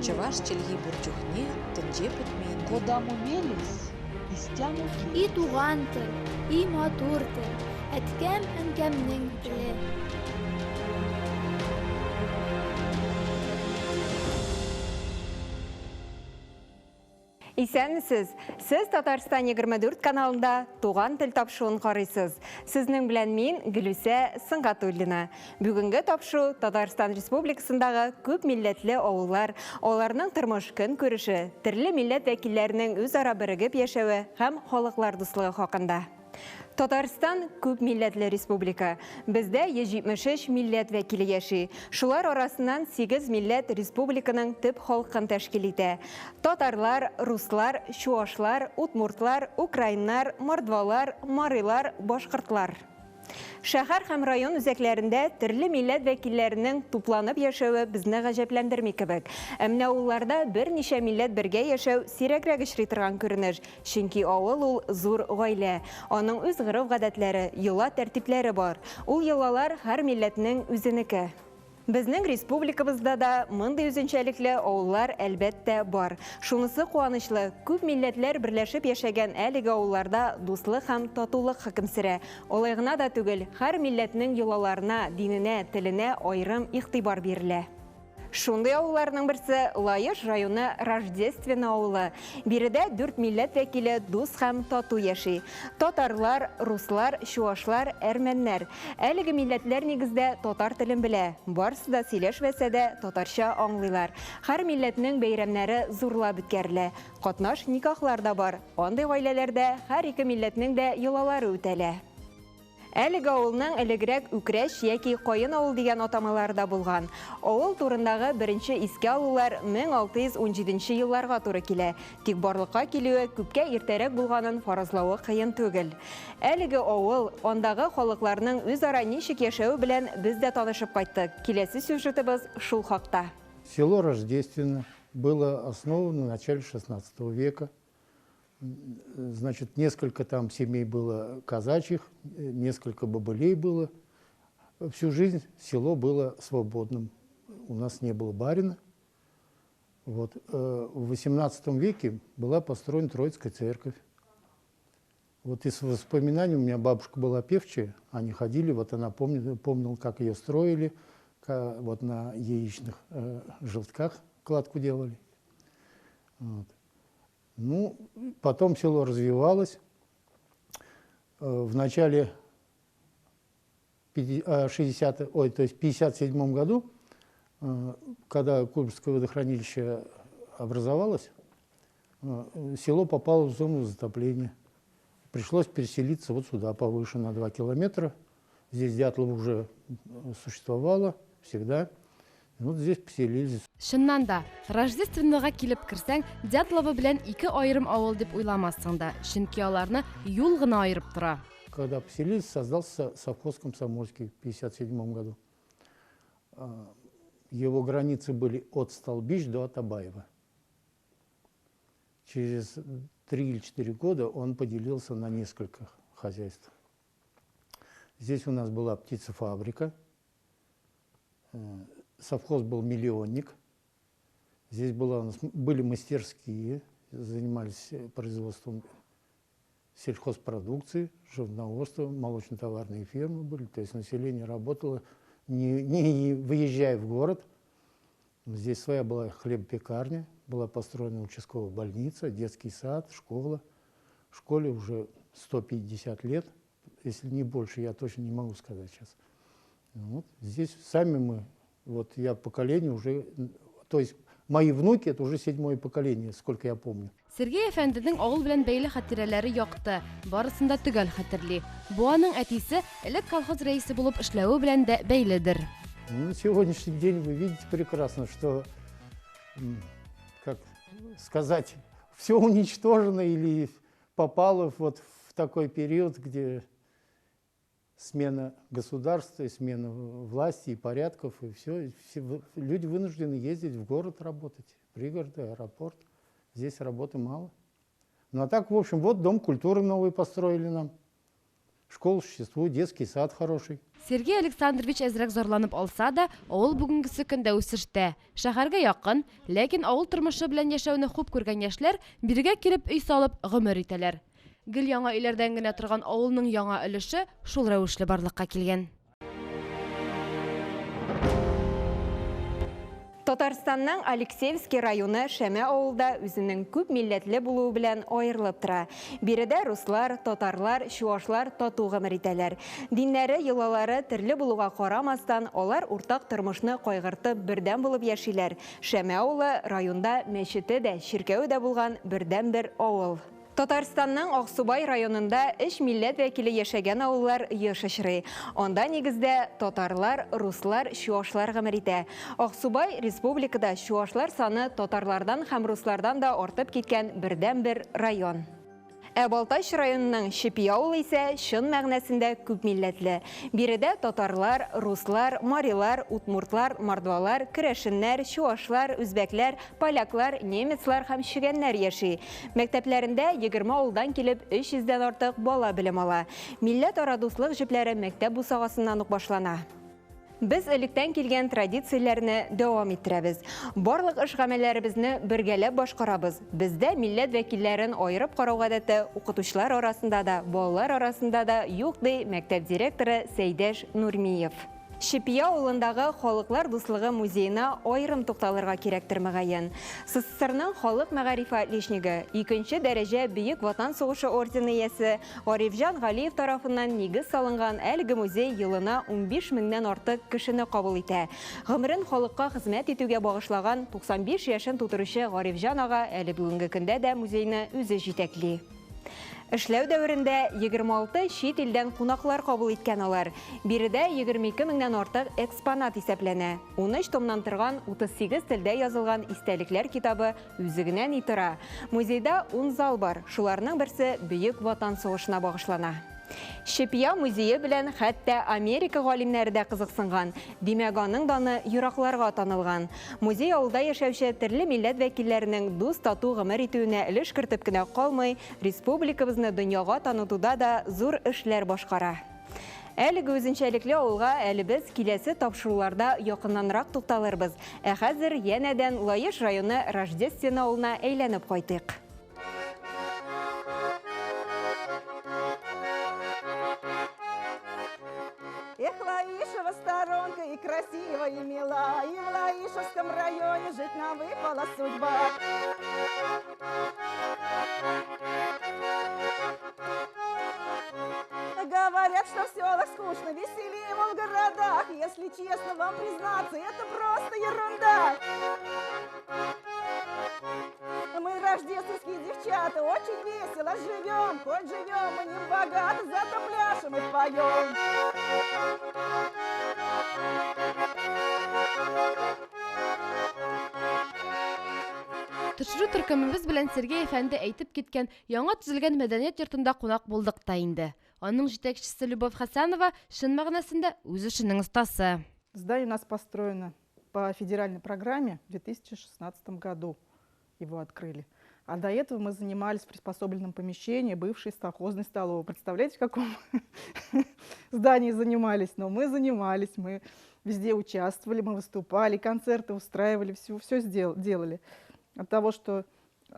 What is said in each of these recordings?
Чӑваш чӗлхи пур чухне тӗнче пӗтмен. Кодамо мелесь, истямо И туган тел, и матур тел, әткәм-әнкәмнең теле. Исәнмесез! Сез Татарстан 24 каналында Туган тел тапшыруын карыйсыз. Сезнең белән мин, Гөлүсә Сөнгатуллина. Бүгенге тапшыру Татарстан Республикасындагы күп милләтле авыллар, аларның тормыш-көнкүреше, төрле милләт вәкилләренең үзара берегеп яшәве һәм халыклар дуслыгы хакында. Татарстан күп милләтле республика. Бездә 173 милләт вәкиле яши. Шулар арасыннан 8 милләт республиканың төп халкын тәшкил итә. Татарлар, руслар, чуашлар, удмуртлар, украиннар, мордвалар, марилар, башкортлар. Шәһәр һәм район үзәкләрендә төрле милләт вәкилләренең тупланып яшәве безне гаҗәпләндерми кебек. Ә менә авылларда берничә милләт бергә яшәү сирәгрәк очрый торган күренеш. Чөнки авыл ул зур гаилә. Аның үз гореф-гадәтләре, йола-тәртипләре бар. Ул йолалар һәр милләтнең үзенеке. Безнең республикабызда да мондый үзенчәлекле авыллар, әлбәттә, бар. Шунысы куанычлы, күп милләтләр берләшеп яшәгән әлеге авылларда дуслык һәм татулык хөкем сөрә. Алай гына да түгел, һәр милләтнең йолаларына, диненә, теленә аерым игътибар бирелә. Шундый авылларның берсе, Лаеш районы Рождествено авылы. Биредә дүрт милләт вәкиле дус һәм тату яши. Татарлар, руслар, чуашлар, әрмәннәр. Әлеге милләтләр нигездә татар телен белә. Барысы да сөйләшмәсә дә, татарча аңлыйлар. Һәр милләтнең бәйрәмнәре зурлап үткәрелә. Катнаш никахлар да бар. Андый гаиләләрдә һәр ике милләтнең дә йолалары үтәлә. Әлеге авылның элегрәк Үкрәч яки Каен авыл дигән атамалары да булган. Авыл турындагы беренче искә алулар 1617 нче елларга туры килә. Тик барлыкка килүе күпкә иртәрәк булганын фаразлавы кыен түгел. Әлеге авыл, андагы халыкларның үзара ничек яшәве белән без дә танышып кайттык. Киләсе сюжетыбыз шул хакта. Село Рождествено было основано в начале XVI века. Значит, несколько там семей было казачьих, несколько бобылей было. Всю жизнь село было свободным. У нас не было барина. Вот. В XVIII веке была построена Троицкая церковь. Вот из воспоминаний, у меня бабушка была певчая, они ходили, вот она помнила, как ее строили, вот на яичных желтках кладку делали. Вот. Ну, потом село развивалось. В начале 60, ой, то есть в 57 году, когда Куйбышевское водохранилище образовалось, село попало в зону затопления. Пришлось переселиться вот сюда, повыше на 2 километра. Здесь Дятлово уже существовало всегда. Вот здесь поселились. Чыннан да, Рождественныйга килеп керсәң, Дятлово белән ике аерым авыл дип уйламассың да, чөнки аларны юл гына аерып тора. Когда поселились, создался совхоз Комсомольский в 1957 году. Его границы были от Столбищ до Атабаева. Через 3 или 4 года он поделился на несколько хозяйств. Здесь у нас была птицефабрика. Совхоз был миллионник. Здесь у нас были мастерские, занимались производством сельхозпродукции, животноводства, молочно-товарные фермы были. То есть население работало, не выезжая в город. Здесь своя была хлебопекарня, была построена участковая больница, детский сад, школа. Школе уже 150 лет, если не больше, я точно не могу сказать сейчас. Вот здесь сами мы, вот я поколение уже, то есть мои внуки, это уже 7-е поколение, сколько я помню. Сергей әфәнденең авыл белән бәйле хатирәләре якты, барысын да төгәл хәтерли. Бу аның әтисе элек колхоз рәисе булып эшләве белән дә бәйледер. На сегодняшний день вы видите прекрасно, что, как сказать, все уничтожено или попало вот в такой период, где смена государства, и смена власти и порядков, и все. Все люди вынуждены ездить в город работать, пригороды, аэропорт. Здесь работы мало. Ну а так, вот дом культуры новый построили нам. Школа существует, детский сад хороший. Сергей Александрович әзрәк зарланып алса да, авыл бүгенгесе көндә үсештә. Шәһәргә якын, ләкин авыл тормышы белән яшәүне хуп күргән яшьләр бирегә килеп өй салып гомер итәләр. Гел яңа өйләрдән генә торган авылның яңа өлеше шул рәвешле барлыкка килгән. Татарстанның Алексеевский районы Шәмә авылда үзенең күп милләтле булуы белән аерылып тора. Биредә руслар, татарлар, чуашлар тату гомер итәләр. Диннәре, йолалары төрле булуга карамастан, алар уртак тормышны кайгыртып бердәм булып яшиләр. Шәмә авылы районда мәчете дә, чиркәве дә булган бердәнбер авыл. Татарстанның Аксубай районында өч милләт вәкиле яшәгән авыллар еш очрый. Анда нигездә татарлар, руслар, чуашлар гомер итә. Аксубай республикада чуашлар саны татарлардан һәм руслардан да артып киткән бердәнбер район. Ә Балтач районының Чепи авылы исә чын мәгънәсендә күп милләтле. Биредә татарлар, руслар, марилар, удмуртлар, мордвалар, керәшеннәр, чуашлар, үзбәкләр, поляклар, немецлар һәм чегәннәр яши. Мәктәпләрендә 20 авылдан килеп 300 дән артык бала белем ала. Милләтара дуслык җепләре мәктәп бусагасыннан ук башлана. Без электән килгән традицияләрне дәвам иттерәбез. Барлык эш гамәлләребезне бергәләп башкарабыз. Бездә милләт вәкилләрен аерып карау гадәте укытучылар арасында да, балалар арасында да юк, ди мәктәп директоры Сәйдәш Нурмиев. Чепья авылындагы Халыклар дуслыгы музеена аерым тукталырга кирәктер мөгаен. СССРның халык мәгарифе отличнигы, икенче дәрәҗә Бөек Ватан сугышы ордены иясе Гарифҗан Галиев тарафыннан нигез салынган әлеге музей елына 15 меңнән артык кешене кабул итә. Гомерен халыкка хезмәт итүгә багышлаган 95 яшен тутыручы Гарифҗан ага әле бүгенге көндә дә музейны үзе җитәкли. Эшләү дәверендә 26 чит илдән кунаклар кабул иткән алар. Биредә 22 меңнән артык экспонат исәпләнә. 13 томнан торган 38 телдә язылган истәлекләр китабы үзе генә ни тора. Музейда 10 зал бар. Шуларның берсе Бөек Ватан сугышына багышлана. Чепья музее белән хәтта Америка галимнәре дә кызыксынган. Димәк, аның даны еракларга танылган. Музей авылда яшәүче төрле милләт вәкилләренең дус тату гомер итүенә өлеш кертеп кенә калмый, республикабызны дөньяга танытуда да зур эшләр башкара. Әлеге үзенчәлекле авылга әле без киләсе тапшыруларда якыннанрак тукталырбыз. Ә хәзер янәдән Лаеш районы Рождествено авылына әйләнеп кайтыйк. Эх, Лаишева сторонка и красива, и мила, и в Лаишевском районе жить нам выпала судьба. Говорят, что в селах скучно, веселее, мол, в городах. Если честно вам признаться, это просто ерунда. Мы, рождественские девчата, очень весело живем. Хоть живем мы не богато, зато пляшем и поем. Төшерү төркемебез белән Сергей әфәнде әйтеп киткән яңа төзелгән мәдәният йортында кунак булдык та инде. Аның җитәкчесе Любовь Хасанова чын мәгънәсендә үз эшенең остасы. Здание у нас построено по федеральной программе в 2016 году. Его открыли. А до этого мы занимались в приспособленном помещении бывшей совхозной столовой. Представляете, в каком здании занимались? Но мы занимались, мы везде участвовали, мы выступали, концерты устраивали, все делали. От того, что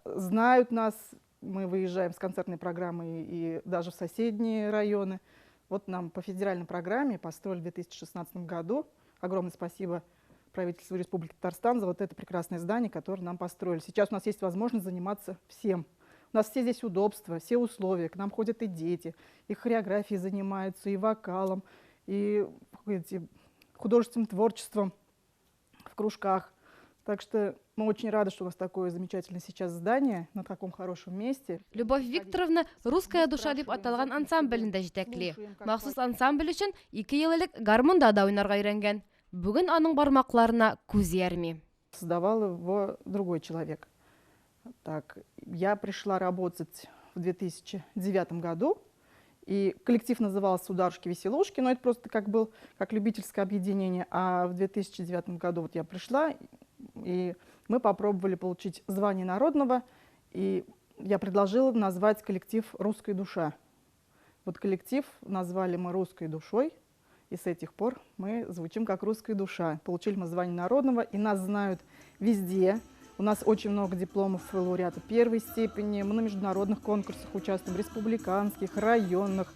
знают нас, мы выезжаем с концертной программой и даже в соседние районы. Вот нам по федеральной программе построили в 2016 году. Огромное спасибо правительству Республики Татарстан за вот это прекрасное здание, которое нам построили. Сейчас у нас есть возможность заниматься всем. У нас все здесь удобства, все условия. К нам ходят и дети, и хореографией занимаются, и вокалом, и художественным творчеством в кружках. Так что мы очень рады, что у нас такое замечательное сейчас здание на таком хорошем месте. Любовь Викторовна «Русская душа» дип аталган ансамблен дә җитәкли. Махсус ансамбль өчен 2 ел элек гармунда да уйнарга өйрәнгән. Бүген аның бармакларына күз иярми. Создавал его другой человек. Так, я пришла работать в 2009 году, и коллектив назывался «Ударушки-веселушки», но это просто как был, как любительское объединение. А в 2009 году вот я пришла, и мы попробовали получить звание народного, и я предложила назвать коллектив «Русская душа». Вот коллектив назвали мы «Русской душой», И с этих пор мы звучим как русская душа. Получили мы звание народного, и нас знают везде. У нас очень много дипломов и лауреатов первой степени. Мы на международных конкурсах участвуем, республиканских, районных,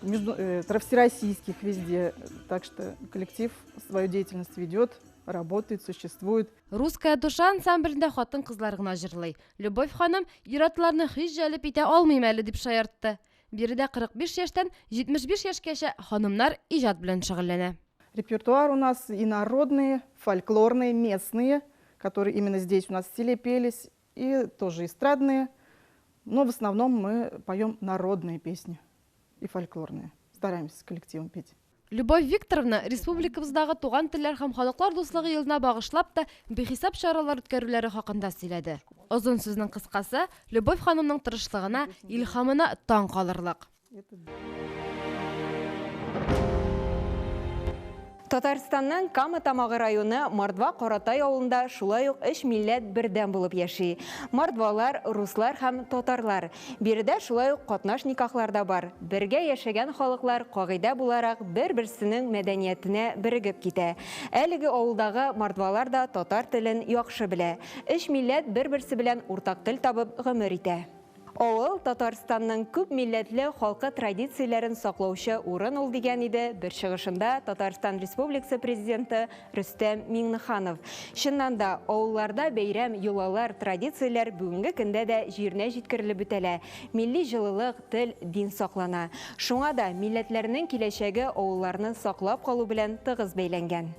всероссийских везде. Так что коллектив свою деятельность ведет, работает, существует. Русская душа ансамблендә хатын-кызлар гына җырлый. Любовь ханым, ир-атларны һич җәлеп итә алмыйм әле, дип шаяртты. Биредә 45 яшьтән 75 яшькәчә ханымнар иҗат белән шөгыльләнә. Репертуар у нас и народные, фольклорные, местные, которые именно здесь у нас в селе пелись, и тоже эстрадные. Но в основном мы поем народные песни и фольклорные. Стараемся с коллективом петь. Любовь Викторовна республикабыздагы туган телләр һәм халыклар дуслыгы елына багышлап та бихисап чаралар үткәрүләре хакында сөйләде. Озын сүзнең кыскасы, Любовь ханымның тырышлыгына, илһамына таң калырлык. Татарстанның Кама Тамагы районы Мордва Каратай авылында шулай ук өч милләт бердәм булып яши. Мордвалар, руслар һәм татарлар. Биредә шулай ук катнаш никахлар да бар. Бергә яшәгән халыклар кагыйдә буларак бер-берсенең мәдәниятенә берегеп китә. Әлеге авылдагы мордвалар да татар телен яхшы белә. Өч милләт бер-берсе белән уртак тел табып гомер итә. Авыл Татарстанның күп милләтле халкы традицияләрен саклаучы урын ул дигән иде бер чыгышында Татарстан Республикасы Президенты Рөстәм Миңнеханов. Чыннан да, авылларда бәйрәм, йолалар, традицияләр бүгенге көндә дә җиренә җиткерелеп үтәлә. Милли җылылык, тел, дин саклана. Шуңа да милләтләрнең киләчәге авылларны саклап калу белән тыгыз бәйләнгән.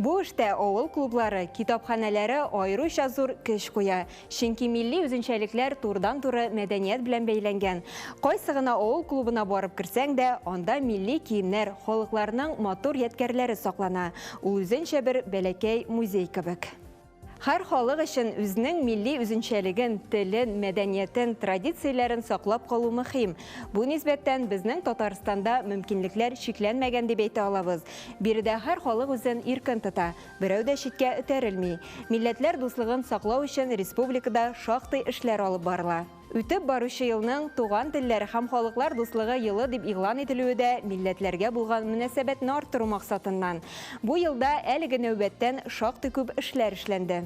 Бу эштә авыл клублары, китапханәләре аеруча зур көч куя. Чөнки милли үзенчәлекләр турыдан-туры мәдәният белән бәйләнгән. Кайсы гына авыл клубына барып керсәң дә, анда милли киемнәр, халыкларның матур ядкәрләре саклана. Ул үзенчә бер бәләкәй музей кебек. Һәр халык өчен үзенең милли үзенчәлеген, телен, мәдәниятен, традицияләрен саклап калу мөһим. Бу нисбәттән безнең Татарстанда мөмкинлекләр чикләнмәгән дип әйтә алабыз. Биредә һәр халык үзен иркен тота, берәү дә читкә этәрелми. Милләтләр дуслыгын саклау өчен республикада шактый эшләр алып барыла. Үтеп баручы елның Туган телләр һәм халыклар дуслыгы елы дип игълан ителүе дә милләтләргә булган мөнәсәбәтне арттыру максатыннан. Бу елда әлеге нәүбәттән шактый күп эшләр эшләнде.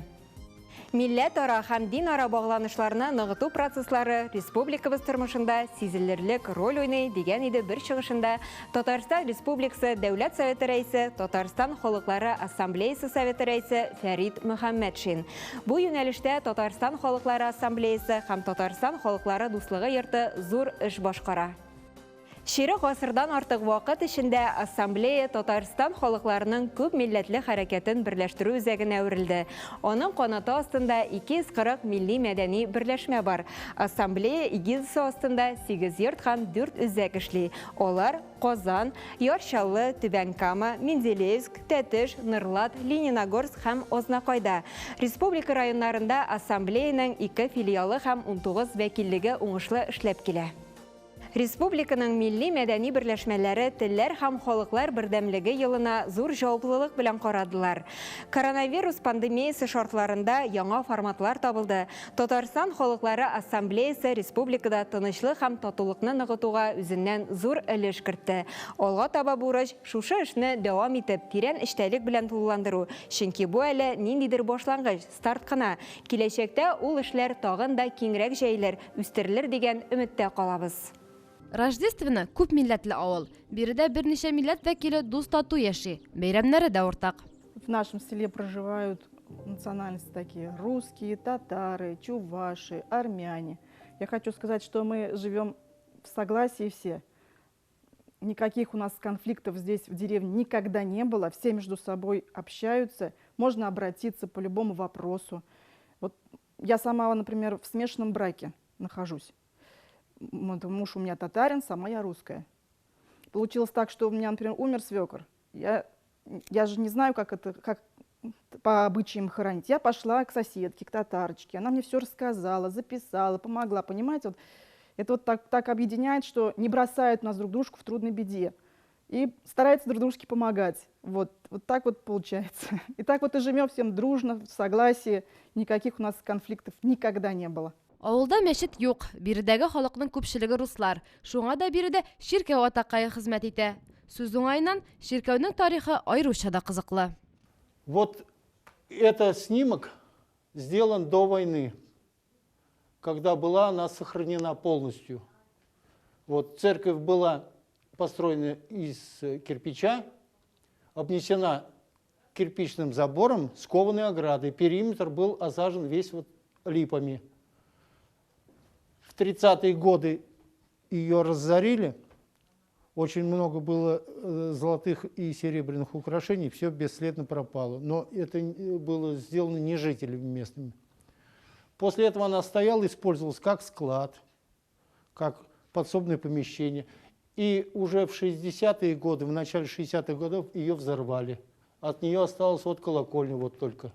Милләтара һәм динара багланышларны ныгыту процесслары республикабыз тормышында сизелерлек роль уйный, дигән иде бер чыгышында Татарстан Республикасы Дәүләт Советы Рәисе, Татарстан Халыклары Ассамблеясы Советы Рәисе Фәрит Мөхәммәтшин. Бу юнәлештә Татарстан Халыклары Ассамблеясы һәм Татарстан Халыклары Дуслыгы йорты зур эш башкара. Чирек гасырдан артык вакыт эчендә Ассамблея Татарстан халыкларының күп милләтле хәрәкәтен берләштерү үзәгенә әверелде. Аның канаты астында 240 милли-мәдәни берләшмә бар. Ассамблея эгидасы астында 8 йорт һәм 4 үзәк эшли. Алар Казан, Яр Чаллы, Түбән Кама, Менделеевск, Тәтеш, Нырлат, Лениногорск һәм Азнакайда. Республика районнарында Ассамблеяның 2 филиалы һәм 19 вәкиллеге уңышлы эшләп килә. Республиканың милли-мәдәни берләшмәләре телләр һәм халыклар бердәмлеге елына зур җаваплылык белән карадылар. Коронавирус пандемиясе шартларында яңа форматлар табылды. Татарстан халыклары ассамблеясы республикада тынычлык һәм татулыкны ныгытуга үзеннән зур өлеш кертте. Алга таба бурыч шушы эшне дәвам итеп, тирән эчтәлек белән тулыландыру. Чөнки бу әле ниндидер башлангыч, старт кына. Киләчәктә ул эшләр тагын да киңрәк җәелер, үстерелер дигән өметтә калабыз. Рождествено күп милләтле авыл. Биредә берничә милләт вәкиле дус-тату яши. Бәйрәмнәре дә уртак. В нашем селе проживают национальности такие: русские, татары, чуваши, армяне. Я хочу сказать, что мы живем в согласии все. Никаких у нас конфликтов здесь в деревне никогда не было. Все между собой общаются. Можно обратиться по любому вопросу. Я сама, например, в смешанном браке нахожусь. Муж у меня татарин, сама я русская. Получилось так, что у меня, например, умер свекор. Я же не знаю, как по обычаям хоронить. Я пошла к соседке, к татарочке. Она мне все рассказала, записала, помогла. Понимаете, это так объединяет, что не бросает нас друг дружку в трудной беде. И старается друг дружке помогать. Вот так получается. И так и живем всем дружно, в согласии. Никаких у нас конфликтов никогда не было. Авылда мәчет юк. Биредәге халыкның күпчелеге руслар. Шуңа да биредә чиркәү атакае хезмәт итә. Сүз уңаеннан, чиркәүнең тарихы аеруча да кызыклы. Вот это снимок сделан до войны, когда была она сохранена полностью. Вот церковь была построена из кирпича, обнесена кирпичным забором с кованой оградой. Периметр был осажен весь вот липами. В 30-е годы ее разорили. Очень много было золотых и серебряных украшений, все бесследно пропало. Но это было сделано не жителями местными. После этого она стояла, использовалась как склад, как подсобное помещение. И уже в 60-е годы, в начале 60-х годов ее взорвали. От нее осталась вот колокольня вот только.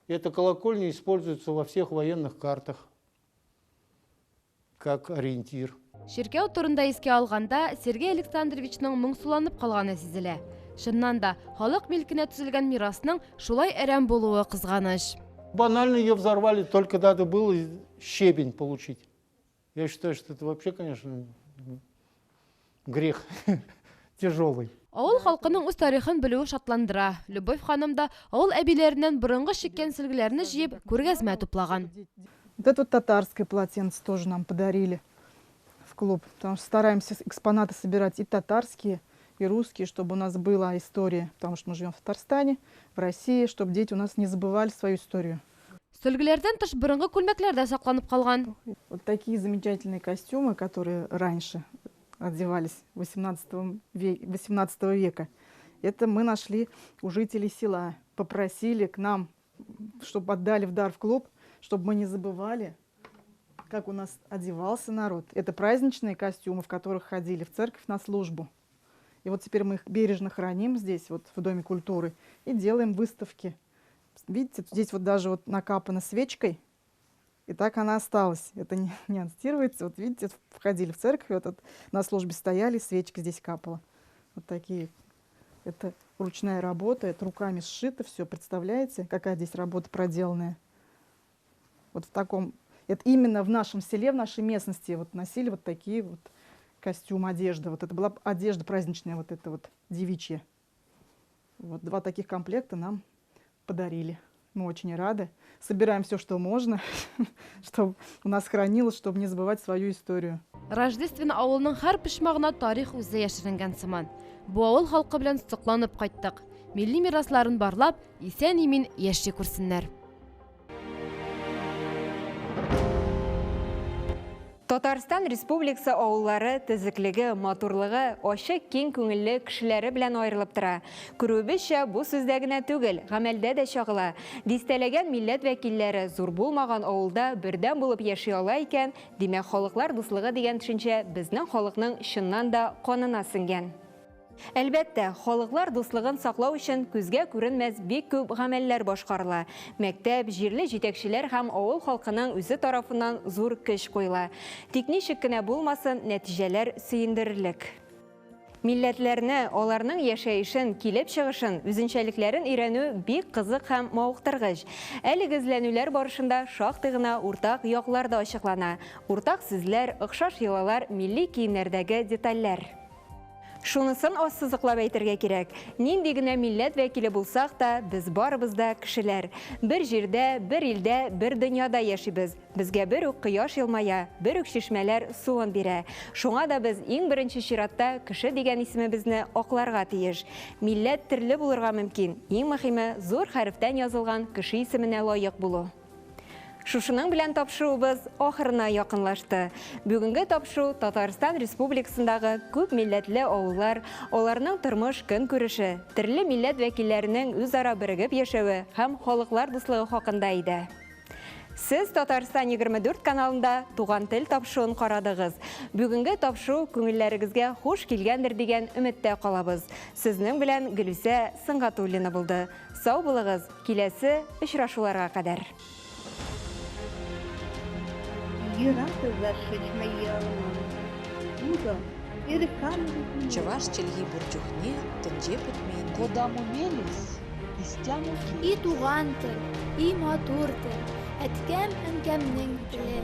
Эта колокольня используется во всех военных картах как ориентир. Чиркәү турында искә алганда, Сергей Александровичның моңсуланып калганы сизелә. Чыннан да, халык милкенә төзелгән мирасның шулай әрәм булуы кызганыч. Банально ее взорвали, только надо было щебень получить. Я считаю, что это вообще, конечно, грех тяжелый. Авыл халкының үз тарихын белүе шатландыра. Любовь ханым да авыл әбиләреннән борынгы чиккән сөлгеләрне җыеп, күргәзмә туплаган. Вот это вот татарское полотенце тоже нам подарили в клуб, потому что стараемся экспонаты собирать и татарские, и русские, чтобы у нас была история, потому что мы живем в Татарстане, в России, чтобы дети у нас не забывали свою историю. Сөлгеләрдән тыш борынгы күлмәкләр дә сакланып калган. Вот такие замечательные костюмы, которые раньше одевались 18 века. Это мы нашли у жителей села. Попросили к нам, чтобы отдали в дар в клуб, чтобы мы не забывали, как у нас одевался народ. Это праздничные костюмы, в которых ходили в церковь на службу. И вот теперь мы их бережно храним здесь, вот в Доме культуры, и делаем выставки. Видите, здесь вот даже вот накапано свечкой, и так она осталась. Это не отстирывается. Вот видите, входили в церковь, вот на службе стояли, свечка здесь капала. Вот такие. Это ручная работа, это руками сшито все. Представляете, какая здесь работа проделанная? Вот в таком... Это именно в нашем селе, в нашей местности вот носили вот такие вот костюмы, одежда. Вот это была одежда праздничная, вот эта вот девичья. Вот два таких комплекта нам подарили. Мы очень рады. Собираем все, что можно, чтобы у нас хранилось, чтобы не забывать свою историю. Рождествен авылының һәр почмагына тарих үзе яшеренгән сыман. Бу авыл халкы белән сокланып кайттык. Милли мирасларын барлап, исән-имин яши күрсеннәр. Татарстан Республикасы авыллары төзеклеге, матурлыгы, ачык, киң күңелле кешеләре белән аерылып тора. Күрүебезчә, бу сүздә генә түгел, гамәлдә дә чагыла. Дистәләгән милләт вәкилләре зур булмаган авылда бердәм булып яши ала икән, димәк, халыклар дуслыгы дигән төшенчә безнең халыкның чыннан да канына сеңгән. Әлбәттә, халыклар дуслыгын саклау өчен күзгә күренмәс бик күп гамәлләр башкарыла. Мәктәп, җирле җитәкчеләр һәм авыл халкының үзе тарафыннан зур көч куела. Тик ничек кенә булмасын, нәтиҗәләр сөендерерлек. Милләтләрне, аларның яшәешен, килеп чыгышын, үзенчәлекләрен өйрәнү бик кызык һәм мавыктыргыч. Әлеге эзләнүләр барышында шактый гына уртак яклар да ачыклана. Уртак сүзләр, охшаш йолалар, милли киемнәрдәге детальләр. Шунысын ассызыклап әйтергә кирәк. Нинди генә милләт вәкиле булсак та, без барыбыз да кешеләр. Бер җирдә, бер илдә, бер дөньяда яшибез. Безгә бер үк кояш елмая, бер үк чишмәләр суын бирә. Шуңа да без иң беренче чиратта кеше дигән исемебезне акларга тиеш. Милләт төрле булырга мөмкин. Иң мөһиме, зур хәрефтән язылган кеше исеменә лаек булу. Шушының белән тапшыруыбыз ахырына якынлашты. Бүгенге тапшыру Татарстан Республикасындагы күп милләтле авыллар, аларның тормыш көнкүреше, төрле милләт вәкилләренең үзара берегеп яшәве һәм халыклар дуслыгы хакында иде. Сез Татарстан 24 каналында Туган тел тапшыруын карадыгыз. Бүгенге тапшыру күңелләрегезгә хуш килгәндер дигән өметтә калабыз. Сезнең белән Гөлүсә Сөнгатуллина булды. Сау булыгыз, киләсе очрашуларга кадәр. Чӑваш чӗлхи пур чухне тӗнче пӗтмен. Кодамо мелесь, истямо И туган тел, и матур тел, әткәм-әнкәмнең теле.